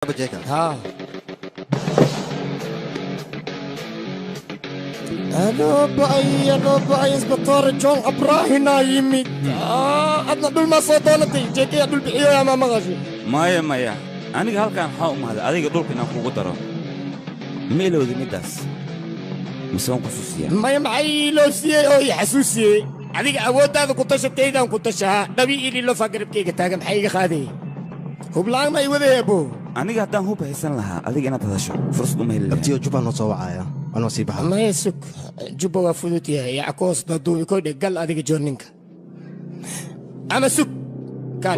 Haa. Anoo ba'ay, anoo ba'ay, isbatoore John Abrahinaa yimid. Adna dhul maa soo doonatay, jeekaya dhul bixiyoyaa maa maqashay? Maya, maya, aniga halkaan waxaa u mahday adiga dhulka inaan kugu daro. Ma ilowdi middaas mise waan kusuusiyaa? Maya, maxay iloo siiyey oo i xasuusiyey? Adiga awooddaada ku tasha, taydaan ku tashahaa. Dhabi ililofaa garabkayga taagan, maxay iga qaadayay? Hubla'aan ma i wadaya, abo? Aniga haddaan hub haysan lahaa, adiga inaad hadasho fursad uma heli lahayn. Abtiyo, Jubbaan noo soo wacaya, anoo sii baxa. Maya, sug, Jubba waa fudud yahay, yackoos daduubi koydhe. Gal adiga joorninka ama sug.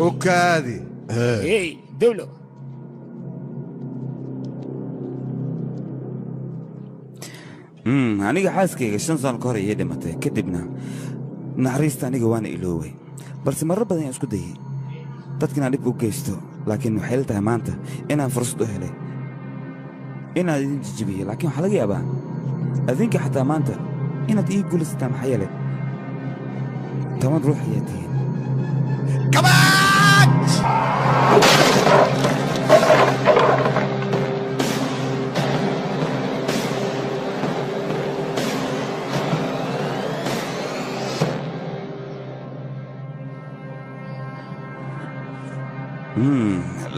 U kaadi. Hey dawlo. Aniga xaaskayga 5 sano ka hor ayay dhimatay. Kadibna naxariista aniga waana ilooway, balse marar badan ayaan isku dayey dadka inaan dhib u geysto, laakiin waxay la tahay maanta inaan fursad u helay inaan idin jijibiyo. Laakiin waxaa laga yaabaa adinka xataa maanta inaad ii guulaysataan, maxaa yeelay 10 ruux ayaa tihiin. Kabaaj!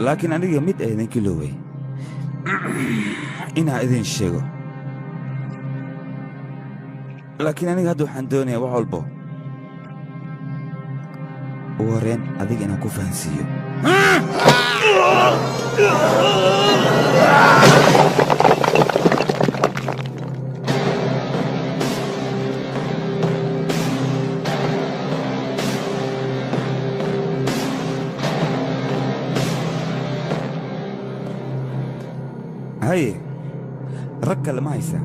Laakiin aniga mid a idinka ilooway inaan idin sheego, laakiin aniga hadda waxaan doonayaa wax walbo ugu horreyn adiga inaan ku fahansiiyo. Haye, rag kale ma haysaa?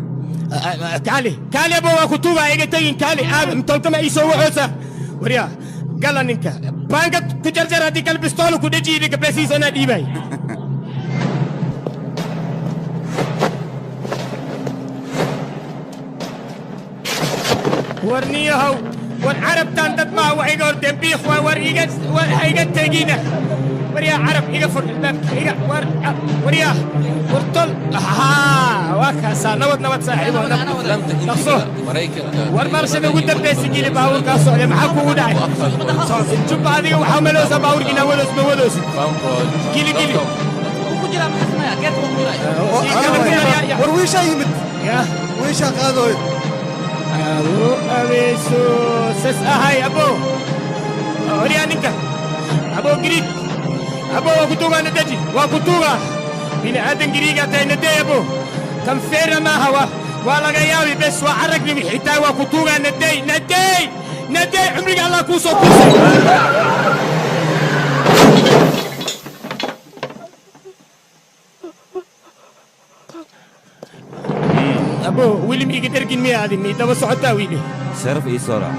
Kaali, kaali abo, waa kutuuba, iga tegin. Kaali aab mtolkama ii soo waxoosa. Waryaa, gala ninka, baangad ku jarjar, haddii kale bistoolo ku dheji, idinka besiis anaa dhiibay. War niyahow, war carabtan dad maa, wax iga hor dembiiq waa. War iga, war ha iga tegina. Waryaa carab, iga fur albaabka, iga war. Waryaa, war tol, haa, waa kaasaa. Nabad, nabad saaxiibo, dhaqso. War marshada ugu dambaysa geli, baabuurkaa socday. Maxaa kugu dhacay, Jubba? Adiga waxaa maloosa baabuurkiina wadoos ma wadoosi. Geli, geli. War wiishaa yimid, wiishaa qaadooy. Abo, abeeso sas ahay abo. Waryaa ninka, abo giriig, abo waa ku tuugaa, nadaji, waa ku tuugaa. Bini aadan giriigaa tahay, nadey abo. Kan feera maaha, waa laga yaabi bes, waa caragnimi xitaa. Waa ku tuugaa, nadey, nadey, nadey. Cumriga Allah kuu soo kuusay. Abo, weli miiga dhergin miya? Adi mii daba socotaa wili? Sharaf ii soo raac.